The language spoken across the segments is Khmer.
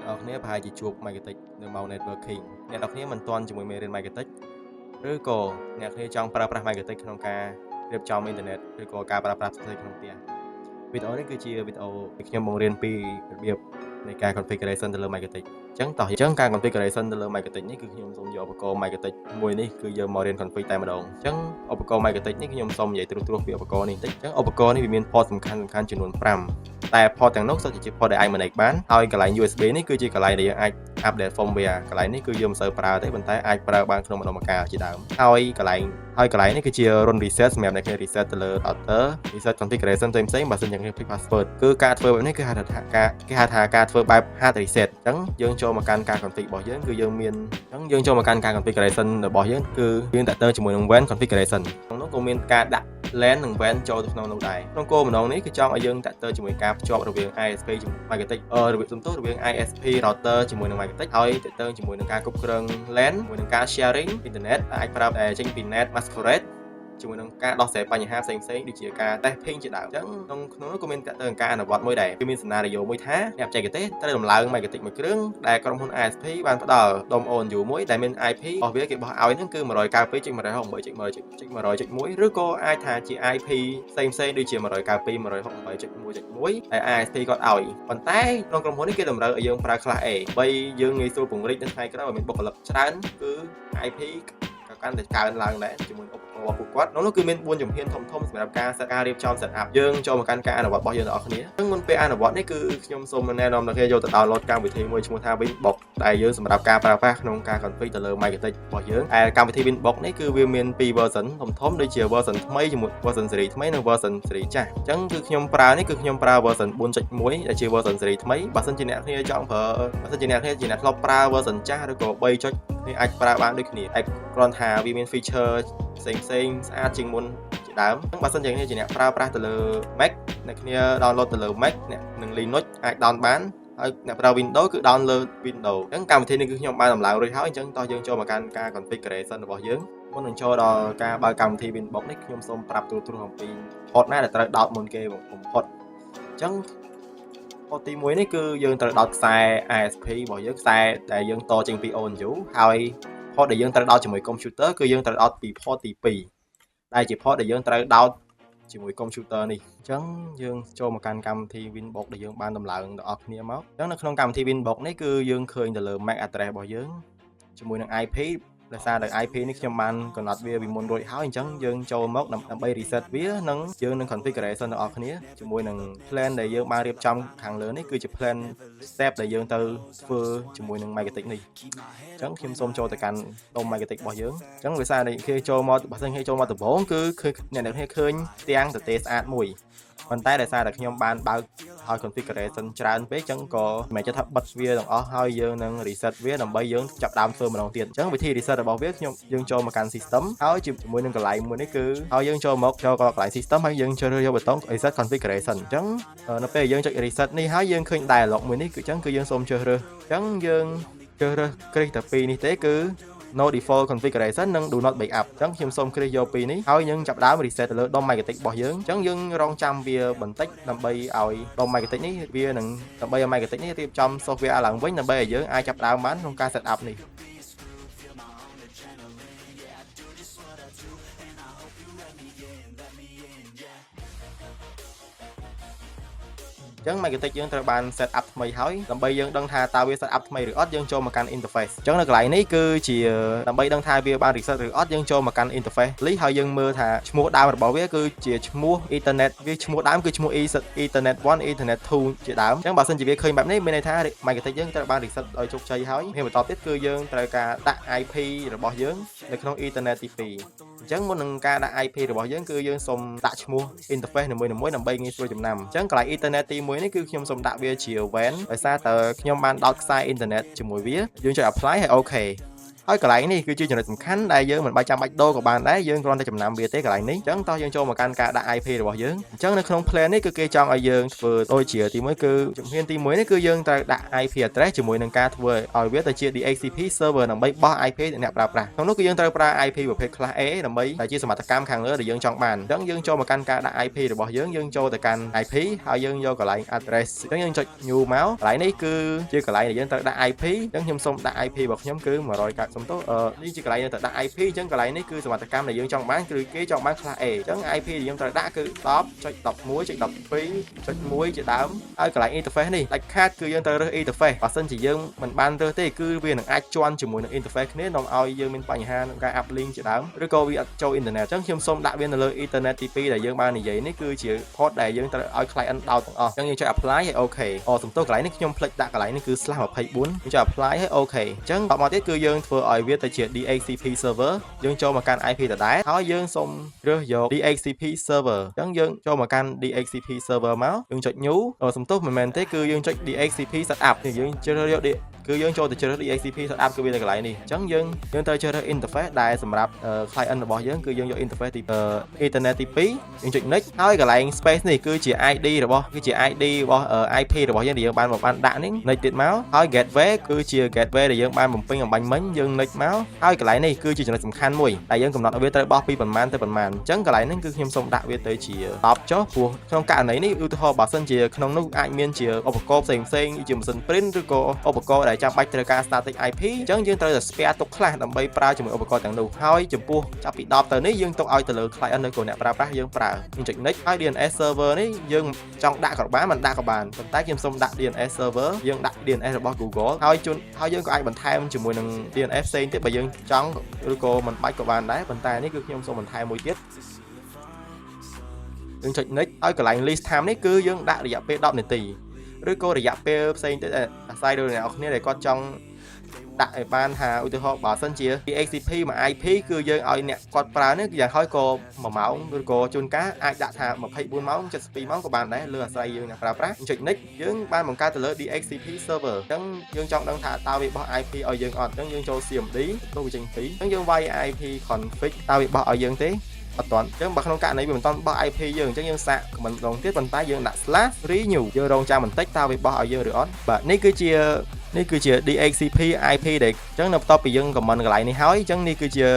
អ្នកនរគ្នាប្រហែលជាជួប MikroTik នៅម៉ោង networking អ្នកនរគ្នាមិនទាន់ជាមួយមេរៀន MikroTik ឬក៏អ្នកគ្នាចង់ប្រើប្រាស់ MikroTik ក្នុងការរៀបចំអ៊ីនធឺណិតឬក៏ការប្រើប្រាស់ផ្សេងៗក្នុងផ្ទះវីដេអូនេះគឺជាវីដេអូដែលខ្ញុំបង្រៀនពីរបៀបនៃការ configuration ទៅលើ MikroTik អញ្ចឹងតោះអញ្ចឹងការ configuration ទៅលើ MikroTik នេះគឺខ្ញុំសូមយកឧបករណ៍ MikroTik មួយនេះគឺយកមករៀន config តែម្ដងអញ្ចឹងឧបករណ៍ MikroTik នេះខ្ញុំសូមនិយាយត្រួសៗពីឧបករណ៍នេះបន្តិចអញ្ចឹងឧបករណ៍នេះវាមាន port សំខាន់ៗចំនួន5តែ port ទាំងនោះសុទ្ធតែជា port ដែលអាច manage បានហើយកន្លែង USB នេះគឺជាកន្លែងដែលយើងអាច update firmware កន្លែងនេះគឺយើងមិនសូវប្រើទេប៉ុន្តែអាចប្រើបានក្នុងម្ដងម្កាលជាដើមហើយកន្លែងហើយកន្លែងនេះគឺជា run reset សម្រាប់អ្នកគ្នា reset ទៅលើ router reset configuration ផ្សេងៗបើសិនជាគ្នាភ្លេច password គឺការធ្វើបែបនេះគឺហៅថាការគេហៅថាការធ្វើបែប hard reset អញ្ចឹងយើងចូលមកកាន់ការ config របស់យើងគឺយើងមានអញ្ចឹងយើងចូលមកកាន់ការ configuration របស់យើងគឺយើងតាក់ទងជាមួយនឹង WAN configuration ក្នុងនោះក៏មានការដាក់ LAN និង WAN ចូលទៅក្នុងនោះដែរក្នុងគោលបំណងនេះគឺចង់ឲ្យយើងតាក់ទងជាមួយការភ្ជាប់រវាង ISP ជាមួយ MikroTik អឺរវាងសំទោសរវាង ISP router ជាមួយនឹង MikroTik ហើយតាក់ទងជាមួយនឹងការគ្រប់គ្រង LAN ជាមួយនឹងការ sharing អ៊ីនធឺណិតអាចប្រើតែចេញពី net masquerade ជាមួយនឹងការដោះស្រាយបញ្ហាផ្សេងៗដូចជាការ test ping ជាដើមអញ្ចឹងក្នុងក្នុងនោះក៏មានតើតើការអនុវត្តមួយដែរគឺមាន scenario មួយថាអ្នកបច្ចេកទេសត្រូវដំឡើង MikroTik មួយគ្រឿងដែលក្រុមហ៊ុន ISP បានផ្ដល់ដុំ ONU មួយដែលមាន IP របស់វាគេបោះឲ្យហ្នឹងគឺ192.168.100.1.1ឬក៏អាចថាជា IP ផ្សេងផ្សេងដូចជា192.168.1.1ដែល ISP គាត់ឲ្យប៉ុន្តែក្នុងក្រុមហ៊ុននេះគេតម្រូវឲ្យយើងប្រើ class A ដើម្បីយើងងាយស្រួលពង្រីកនៅថ្ងៃក្រោយឲ្យមានបុគ្គលិកច្រើនគឺ IP ក៏កាន់តែកើនឡើងដែរជាមួយឧបករណ៍របស់ពួកគាត់ក្នុងនោះគឺមាន4ជំហានធំធំសម្រាប់ការការរៀបចំ set up យើងចូលមកកាន់ការអនុវត្តរបស់យើងទាំងអស់គ្នាអញ្ចឹងមុនពេលអនុវត្តនេះគឺខ្ញុំសូមណែនាំដល់គេយកទៅ download កម្មវិធីមួយឈ្មោះថា Winbox ដែលយើងសម្រាប់ការប្រើប្រាស់ក្នុងការ config ទៅលើ MikroTik របស់យើងឯកម្មវិធី Winbox នេះគឺវាមានពីរ version ធំធំដូចជា version ថ្មីជាមួយ version series ថ្មីនិង version series ចាស់អញ្ចឹងគឺខ្ញុំប្រើនេះគឺខ្ញុំប្រើ version 4.1ដែលជា version series ថ្មីបើសិនជាអ្នកគ្នាចង់ប្រើបើសិនជាអ្នកគ្នាជាអ្នកធ្លាប់ប្រើ version ចាស់ឬក៏3ចុចនេះអាចប្រើបានដូចគ្នាតែគ្រាន់ថាវាមាន feature ផ្សេងផ្សេងស្អាតជាងមុនជាដើមបើសិនជាគ្នាជាអ្នកប្រើប្រាស់ទៅលើ Mac អ្នកគ្នា download ទៅលើ Mac អ្នកនឹង Linux អាច down បានហើយអ្នកប្រើ Windows គឺ down លើ Windows អញ្ចឹងកម្មវិធីនេះគឺខ្ញុំបានដំឡើងរួចហើយអញ្ចឹងតោះយើងចូលមកកាន់ការ configuration របស់យើងមុននឹងចូលដល់ការបើកកម្មវិធី Winbox នេះខ្ញុំសូមប្រាប់ត្រួសត្រាសអំពី port ណាដែលត្រូវដោតមុនគេបំផុតអញ្ចឹង port ទី1នេះគឺយើងត្រូវដោតខ្សែ ISP របស់យើងខ្សែដែលយើងតចេញពី ONU ហើយ port ដែលយើងត្រូវដោតជាមួយ computer គឺយើងត្រូវដោតពី port ទី2ដែលជា port ដែលយើងត្រូវដោតជាមួយ computer នេះអញ្ចឹងយើងចូលមកកាន់កម្មវិធី Winbox ដែលយើងបានដំឡើងដល់អស់គ្នាមកអញ្ចឹងនៅក្នុងកម្មវិធី Winbox នេះគឺយើងឃើញទៅលើ MAC address របស់យើងជាមួយនឹង IP ដោយសារតែ IP នេះខ្ញុំបានកំណត់វាពីមុនរួចហើយអញ្ចឹងយើងចូលមកដើម្បី reset វានិងយើងនឹង configuration ទាំងអស់គ្នាជាមួយនឹង plan ដែលយើងបានរៀបចំខាងលើនេះគឺជា plan step ដែលយើងទៅធ្វើជាមួយនឹង MikroTik នេះអញ្ចឹងខ្ញុំសូមចូលទៅកាន់ដុំ MikroTik របស់យើងអញ្ចឹងវាសារតែគេចូលមកបើសិនគេចូលមកដំបូងគឺឃើញអ្នកនរគ្នាឃើញផ្ទាំងទទេស្អាតមួយប៉ុន្តែដោយសារតែខ្ញុំបានបើកឲ្យ configuration ច្រើនពេកអញ្ចឹងក៏មិនចិត្តថាបិទវាទាំងអស់ហើយយើងនឹង reset វាដើម្បីយើងចាប់ដើមធ្វើម្ដងទៀតអញ្ចឹងវិធី reset របស់វាខ្ញុំយើងចូលមកកាន់ system ហើយជាមួយនឹងកន្លែងមួយនេះគឺហើយយើងចូលមកចូលកន្លែង system ហើយយើងជ្រើសរើសយកប៊ូតុង reset configuration អញ្ចឹងនៅពេលយើងចុច reset នេះហើយយើងឃើញ dialog មួយនេះគឺអញ្ចឹងគឺយើងសូមជ្រើសរើសអញ្ចឹងយើងជ្រើសរើសគ្រីសតែពីរនេះទេគឺ no default configuration និង do not backup អញ្ចឹងខ្ញុំសូមគ្រីសយកពីរនេះហើយយើងចាប់ដើម reset ទៅលើដុំ MikroTik របស់យើងអញ្ចឹងយើងរងចាំវាបន្តិចដើម្បីឲ្យដុំ MikroTik នេះវានឹងដើម្បីឲ្យ MikroTik នេះរៀបចំ software ឡើងវិញដើម្បីឲ្យយើងអាចចាប់ដើមបានក្នុងការ set up នេះ Yeah, I do just what I do, and I hope you let me in, let me in, yeah. អញ្ចឹង MikroTik យើងត្រូវបាន set up ថ្មីហើយដើម្បីយើងដឹងថាតើវា set up ថ្មីឬអត់យើងចូលមកកាន់ interface អញ្ចឹងនៅកន្លែងនេះគឺជាដើម្បីដឹងថាវាបាន reset ឬអត់យើងចូលមកកាន់ interface នេះហើយយើងមើលថាឈ្មោះដើមរបស់វាគឺជាឈ្មោះ Ethernet វាឈ្មោះដើមគឺឈ្មោះ Ethernet 1 Ethernet 2ជាដើមអញ្ចឹងបើសិនជាវាឃើញបែបនេះមានន័យថា MikroTik យើងត្រូវបាន reset ដោយជោគជ័យហើយហើយបន្តទៀតគឺយើងត្រូវការដាក់ IP របស់យើងនៅក្នុង Ethernet ទី2អញ្ចឹងមុននឹងការដាក់ IP របស់យើងគឺយើងសូមដាក់ឈ្មោះ interface នីមួយៗដើម្បីងាយស្រួលចំណាំអញ្ចឹងកន្លែង Ethernet ទី1នេះគឺខ្ញុំសូមដាក់វាជា WAN ដោយសារតើខ្ញុំបានដោតខ្សែ Internet ជាមួយវាយើងចុច apply ហើយ OK។ ហើយកន្លែងនេះគឺជាចំណុចសំខាន់ដែលយើងមិនបាច់ចាំបាច់ដូរក៏បានដែរយើងគ្រាន់តែចំណាំវាទេកន្លែងនេះអញ្ចឹងតោះយើងចូលមកកាន់ការដាក់ IP របស់យើងអញ្ចឹងនៅក្នុង plan នេះគឺគេចង់ឲ្យយើងធ្វើដូចជាទីមួយគឺជំហានទី1នេះគឺយើងត្រូវដាក់ IP address ជាមួយនឹងការធ្វើឲ្យវាទៅជា DHCP server ដើម្បីបោះ IP ដល់អ្នកប្រើប្រាស់ក្នុងនោះគឺយើងត្រូវប្រើ IP ប្រភេទ class A ដើម្បីដែលជាសមត្ថកម្មខាងលើដែលយើងចង់បានអញ្ចឹងយើងចូលមកកាន់ការដាក់ IP របស់យើងយើងចូលទៅកាន់ IP ហើយយើងយកកន្លែង address អញ្ចឹងយើងចុច new មកកន្លែងនេះគឺជាកន្លែងដែលយើងត្រូវដាក់ IP អញ្ចឹងខ្ញុំសូមដាក់ IP របស់ខ្ញុំគឺ190សុំទោសអឺនេះជាកន្លែងយើងត្រូវដាក់ IP អញ្ចឹងកន្លែងនេះគឺសមត្ថកម្មដែលយើងចង់បានគឺគេចង់បាន class A អញ្ចឹង IP ដែលយើងត្រូវដាក់គឺ10.11.12.1ជាដើមហើយកន្លែង interface នេះដាច់ខាតគឺយើងត្រូវរើស interface បើសិនជាយើងមិនបានរើសទេគឺវានឹងអាចជាន់ជាមួយនឹង interface គ្នានាំឲ្យយើងមានបញ្ហាក្នុងការ uplink ជាដើមឬក៏វាអត់ចូល internet អញ្ចឹងខ្ញុំសូមដាក់វានៅលើ ethernet ទី2ដែលយើងបាននិយាយនេះគឺជា port ដែលយើងត្រូវឲ្យ client ដោតទាំងអស់អញ្ចឹងយើងចុច apply ហើយ OK អូសំទោសកន្លែងនេះខ្ញុំភ្លេចដាក់កន្លែងនេះគឺ /24 យើងចុច apply ហើយ OK អញ្ចឹងតមកទៀតគឺយើងធ្វើឲ្យវាទៅជា DHCP server យើងចូលមកកាន់ IP ដដែលហើយយើងសូមរើសយក DHCP server អញ្ចឹងយើងចូលមកកាន់ DHCP server មកយើងចុច new អូសំទោសមិនមែនទេគឺយើងចុច DHCP setup នេះយើងជ្រើសរើសយក គឺយើងចូលទៅជ្រើសរើស DHCP setup គឺវានៅកន្លែងនេះអញ្ចឹងយើងយើងត្រូវជ្រើសរើស interface ដែលសម្រាប់ client របស់យើងគឺយើងយក interface ទី Ethernet ទី2យើងចុច next ហើយកន្លែង space នេះគឺជា ID របស់គឺជា ID របស់ IP របស់យើងដែលយើងបានមកបានដាក់នេះ next ទៀតមកហើយ gateway គឺជា gateway ដែលយើងបានបំពេញអម្បាញ់មិញយើង next មកហើយកន្លែងនេះគឺជាចំណុចសំខាន់មួយដែលយើងកំណត់ឲ្យវាត្រូវបោះពីប៉ុន្មានទៅប៉ុន្មានអញ្ចឹងកន្លែងនេះគឺខ្ញុំសូមដាក់វាទៅជា10ចុះព្រោះក្នុងករណីនេះឧទាហរណ៍បើសិនជាក្នុងនោះអាចមានជាឧបករណ៍ផ្សេងផ្សេងៗជាម៉ាស៊ីន print ឬក៏ឧបករណ៍ដែលចាំបាច់ត្រូវការ static IP អញ្ចឹងយើងត្រូវតែ spare ទុកខ្លះដើម្បីប្រើជាមួយឧបករណ៍ទាំងនោះហើយចំពោះចាប់ពី10ទៅនេះយើងទុកឲ្យទៅលើ client ឬក៏អ្នកប្រើប្រាស់យើងប្រើយើងចុច next ហើយ DNS server នេះយើងចង់ដាក់ក៏បានមិនដាក់ក៏បានប៉ុន្តែខ្ញុំសូមដាក់ DNS server យើងដាក់ DNS របស់ Google ហើយជូនហើយយើងក៏អាចបន្ថែមជាមួយនឹង DNS ផ្សេងទៀតបើយើងចង់ឬក៏មិនបាច់ក៏បានដែរប៉ុន្តែនេះគឺខ្ញុំសូមបន្ថែមមួយទៀតយើងចុច next ហើយកន្លែង lease time នេះគឺយើងដាក់រយៈពេល10នាទីឬក៏រយៈពេលផ្សេងទៀតអាស្រ័យលើអ្នកនរគ្នាដែលគាត់ចង់ដាក់ឲ្យបានថាឧទាហរណ៍បើសិនជា DHCP មួយ IP គឺយើងឲ្យអ្នកគាត់ប្រើនេះយ៉ាងហោចក៏1ម៉ោងឬក៏ជួនកាលអាចដាក់ថា24ម៉ោង72ម៉ោងក៏បានដែរលើអាស្រ័យយើងអ្នកប្រើប្រាស់ចុច next យើងបានបង្កើតទៅលើ DHCP server អញ្ចឹងយើងចង់ដឹងថាតើវាបោះ IP ឲ្យយើងអត់អញ្ចឹងយើងចូល CMD ទៅវាចេញពីអញ្ចឹងយើងវាយ IP config តើវាបោះឲ្យយើងទេអត់ទាន់អញ្ចឹងបើក្នុងករណីវាមិនទាន់បោះ IP យើងអញ្ចឹងយើងសាក command ម្ដងទៀតប៉ុន្តែយើងដាក់ /renew យើងរងចាំបន្តិចតើវាបោះឲ្យយើងឬអត់បាទនេះគឺជានេះគឺជា DHCP IP ដែលអញ្ចឹងនៅបន្ទាប់ពីយើង command កន្លែងនេះហើយអញ្ចឹងនេះគឺជា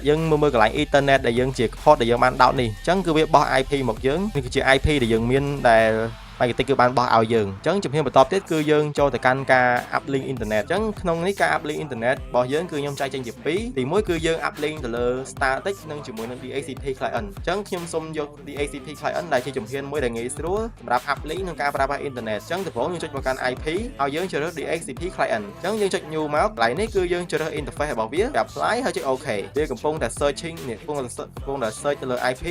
យើងមើលមើលកន្លែង Ethernet ដែលយើងជា port ដែលយើងបានដោតនេះអញ្ចឹងគឺវាបោះ IP មកយើងនេះគឺជា IP ដែលយើងមានដែល MikroTik គឺបានបោះឲ្យយើងអញ្ចឹងជំហានបន្តទៀតគឺយើងចូលទៅកាន់ការ uplink internet អញ្ចឹងក្នុងនេះការ uplink internet របស់យើងគឺខ្ញុំចែកចេញជាពីរទីមួយគឺយើង uplink ទៅលើ static និងជាមួយនឹង DHCP client អញ្ចឹងខ្ញុំសូមយក DHCP client ដែលជាជំហានមួយដែលងាយស្រួលសម្រាប់ uplink និងការប្រើប្រាស់ internet អញ្ចឹងដំបូងយើងចុចមកកាន់ IP ហើយយើងជ្រើសរើស DHCP client អញ្ចឹងយើងចុច new មកកន្លែងនេះគឺយើងជ្រើសរើស interface របស់វា apply ហើយចុច OK វាកំពុងតែ searching នេះកំពុងតែ search ទៅលើ IP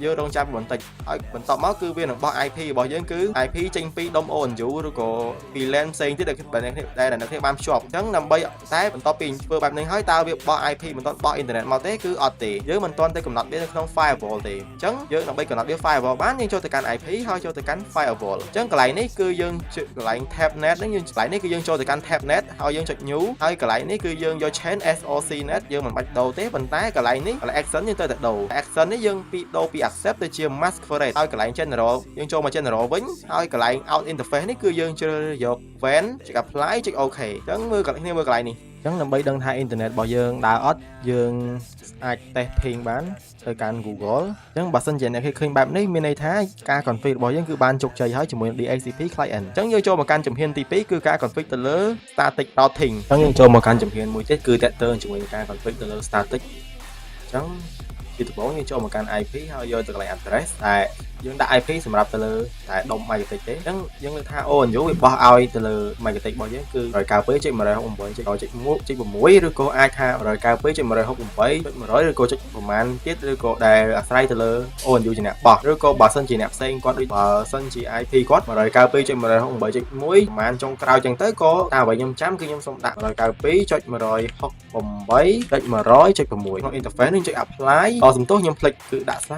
យើងរងចាំបន្តិចហើយបន្ទាប់មកគឺវានឹងបោះ IP របស់យើងគឺ IP ចេញពីដុំ ONU ឬក៏ពី LAN ផ្សេងទៀតដែលអ្នកដែលអ្នកគ្នាបានភ្ជាប់អញ្ចឹងដើម្បីតែបន្ទាប់ពីធ្វើបែបនេះហើយតើវាបោះ IP មិនទាន់បោះអ៊ីនធឺណិតមកទេគឺអត់ទេយើងមិនទាន់ទៅកំណត់វានៅក្នុង firewall ទេអញ្ចឹងយើងដើម្បីកំណត់វា firewall បានយើងចូលទៅកាន់ IP ហើយចូលទៅកាន់ firewall អញ្ចឹងកន្លែងនេះគឺយើងកន្លែង tab NAT ហ្នឹងយើងកន្លែងនេះគឺយើងចូលទៅកាន់ tab NAT ហើយយើងចុច new ហើយកន្លែងនេះគឺយើងយក change SRC NAT យើងមិនបាច់ដូរទេប៉ុន្តែកន្លែងនេះកន្លែង action យើងត្រូវតែដូរ action នេះយើងពីដូរពី accept ទៅជា masquerade ហើយកន្លែង general យើងចូលមក general វិញហើយកន្លែង out interface នេះគឺយើងជ្រើសរើសយក WAN ចុច apply ចុច OK អញ្ចឹងមើលកន្លែងគ្នាមើលកន្លែងនេះអញ្ចឹងដើម្បីដឹងថាអ៊ីនធឺណិតរបស់យើងដើរអត់យើងអាច test ping បានទៅកាន់ Google អញ្ចឹងបើសិនជាអ្នកគេឃើញបែបនេះមានន័យថាការ config របស់យើងគឺបានជោគជ័យហើយជាមួយនឹង DHCP client អញ្ចឹងយើងចូលមកកាន់ជំហានទី2គឺការ config ទៅលើ static routing អញ្ចឹងយើងចូលមកកាន់ជំហានមួយទៀតគឺតកតើជាមួយនឹងការ config ទៅលើ static អញ្ចឹងជាដំបូងយើងចូលមកកាន់ IP ហើយយកទៅកន្លែង address តែយើងដាក់ IP សម្រាប់ទៅលើតែដុំ MikroTik ទេអញ្ចឹងយើងលើកថា ONU វាបោះឲ្យទៅលើ MikroTik របស់យើងគឺ192.168.1.6ឬក៏អាចថា192.168.100ឬក៏ចុចប្រមាណទៀតឬក៏ដែលអាស្រ័យទៅលើ ONU ជាអ្នកបោះឬក៏បើសិនជាអ្នកផ្សេងគាត់ដូចបើសិនជា IP គាត់192.168.1ប្រមាណចុងក្រោយចឹងទៅក៏តាមអ្វីខ្ញុំចាំគឺខ្ញុំសូមដាក់192.168.100.6ក្នុង interface នេះចុច apply អសំទោសខ្ញុំភ្លេចគឺដាក់ /24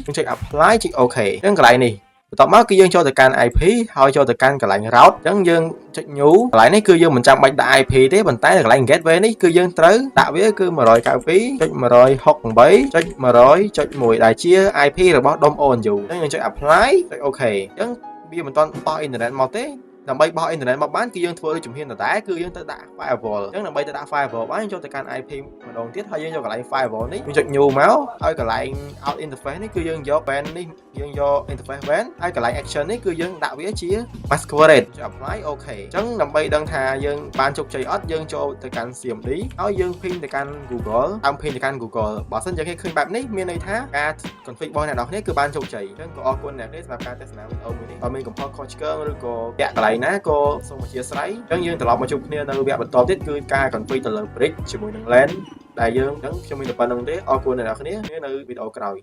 ខ្ញុំចុច apply ចុច OK អញ្ចឹងកន្លែងនេះ បន្ទាប់មកគឺយើងចូលទៅកាន់ IP ហើយចូលទៅកាន់កន្លែង route អញ្ចឹងយើងចុច new កន្លែងនេះគឺយើងមិនចាំបាច់ដាក់ IP ទេប៉ុន្តែកន្លែង gateway នេះគឺយើងត្រូវដាក់វាគឺ192.168.100.1ដែលជា IP របស់ដុំ ONU អញ្ចឹងយើងចុច apply ចុច OK អញ្ចឹងវាមិនទាន់បោះអ៊ីនធឺណិតមកទេដើម្បីបោះអ៊ីនធឺណិតមកបានគឺយើងធ្វើដូចជំហានដដែលគឺយើងទៅដាក់ firewall អញ្ចឹងដើម្បីទៅដាក់ firewall បានយើងចូលទៅកាន់ IP ម្ដងទៀតហើយយើងយកកន្លែង firewall នេះយើងចុច new មកហើយកន្លែង out interface នេះគឺយើងយក WAN នេះយើងយក interface WAN ហើយកន្លែង action នេះគឺយើងដាក់វាជា masquerade ចុច apply OK អញ្ចឹងដើម្បីដឹងថាយើងបានជោគជ័យអត់យើងចូលទៅកាន់ CMD ហើយយើង ping ទៅកាន់ Google តាម ping ទៅកាន់ Google បើសិនជាគេឃើញបែបនេះមានន័យថាការ config របស់អ្នកនរគ្នាគឺបានជោគជ័យអញ្ចឹងក៏អរគុណអ្នកនេះសម្រាប់ការទស្សនាវីដេអូមួយនេះបើមានកំហុសខុសឆ្គងឬក៏វគ្គកន្លែងណាក៏សូមអធ្យាស្រ័យអញ្ចឹងយើងត្រឡប់មកជួបគ្នានៅវគ្គបន្តទៀតគឺការ config ទៅលើ bridge ជាមួយនឹង LAN ដែលយើងអញ្ចឹងខ្ញុំមានតែប៉ុណ្្នឹងទេអរគុណអ្នកនរគ្នានៅវីដេអូក្រោយ។